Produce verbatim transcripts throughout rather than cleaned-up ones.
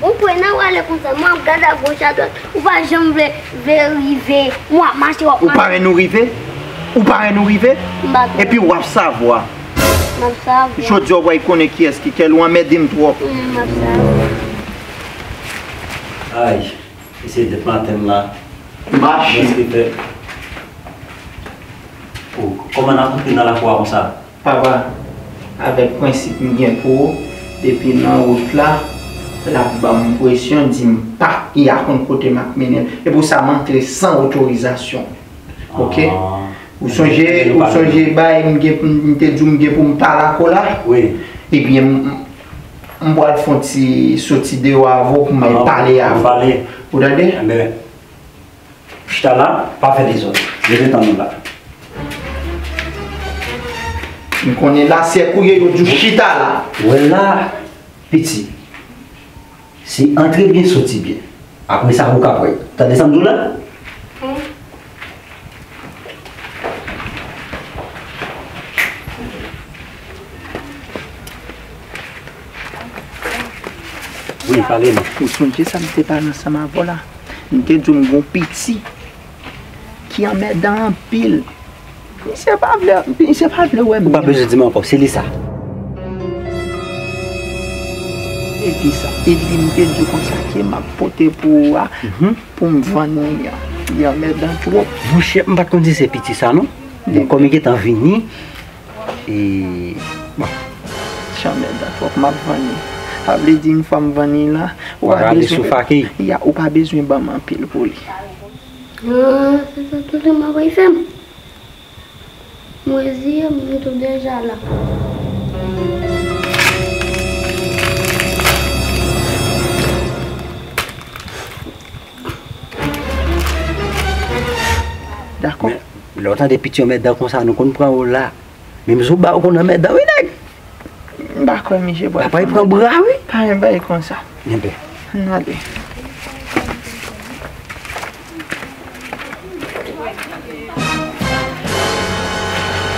Ou kwè nan w ale konsa, mwen ap gade agoch adwat. Ou pa janm vle, vle rive. Mwen ap mache, w ap Ou mache. Pare nou rive? Ou pare nou rive? M pa kwè. Epi w ap savwa. M ap savwa. Jodi a w pral konnen kiyès ki kè l, ou anmède m twòp. Mm, m ap savwa. Ay, e se dèt maten la. Mache. Kiyès ki fè? Oh, kòman n ap antre nan lakou a konsa? Papa, avèk prensip m gen pou ou, depi nan wout la, l ap ban m presyon, di m pa, li a konn kote m ap mennen l. E pou sa, m antre san otorizasyon. Oke? Ah. Ou sonje, ou sonje bagay m gen pou m, m te di w m gen pou m pa lakou la? Wi. Ebyen, m, m, m pral fè yon ti soti deyò avè w pou m al pale avè w. Ou tande? Enben, chita la, pa fè dezòd. Leve tann ou la. M konnen la, sèk ou ye, yo di w chita la. Ou wè la, piti. Se antre byen, soti byen. Apre sa, ou ka pran. Tande sa m di w la? Wi, pale m. Ou sonje sa m te pale ansanm avè w la? M te di w m gon piti ki anmèdan anpil. Misye pa vle, misye pa vle wè m. Ou pa bezwen di m ankò, se li sa. E ki sa? E li m te di w konsa ke m ap pote pou ou a, pou m vann ou li a. Li anmèdan twòp. Monchè, m pa t konn se se piti sa non. Bon, kòm li gentan vini, e, bon. Li anmèdan twòp, m ap vann li. Sa vle di, yon fwa m vann li la, ou pa bezwen, ya, ou pa bezwen ban m anpil pou li. Ah, se sa tout li m ap fè m. Mwen zi, mwen tou deja la. Dakò. Men, lè w tande piti yon mèt dan konsa, nou konn pran w la. Menm si w ba, ou konn nan mèt dan, wi, nèg. M pa kwè misye pral Papa, li pran bra, wi. Pa gen bagay konsa. Enben. N ale.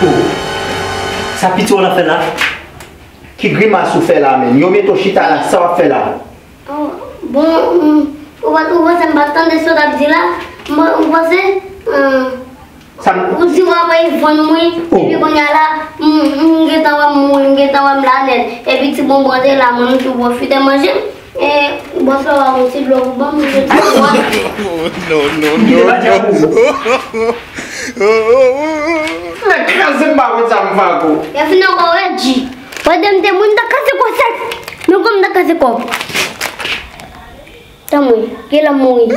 Oh. Sa piti w la fè la? Ki grimas ou fè la menm? Yo mete w chita la, sa w ap fè la? Oh, bon, mm, ou pa, ou panse m pa t tande sa w t ap di la? M, ou panse, mm, Sa m- ou di w ap vann mwen, epi kounye a la, m, m gentan wè m mouri, m gentan wè m la nèt. Epi ti bonbon te la, mwen m tou pwofite manje m. E, bòs la, w a yon ti dlo pou ban m, m te di w. Non, non, non. Kite pa djab ou. Nèg kraze m pa konn sa m fè ak ou. Ya fin ankò, Redji. Wè de m te moun ta kase kò sèk. Men kòm ta kase kò. Tanmwe, gen lè m mouri.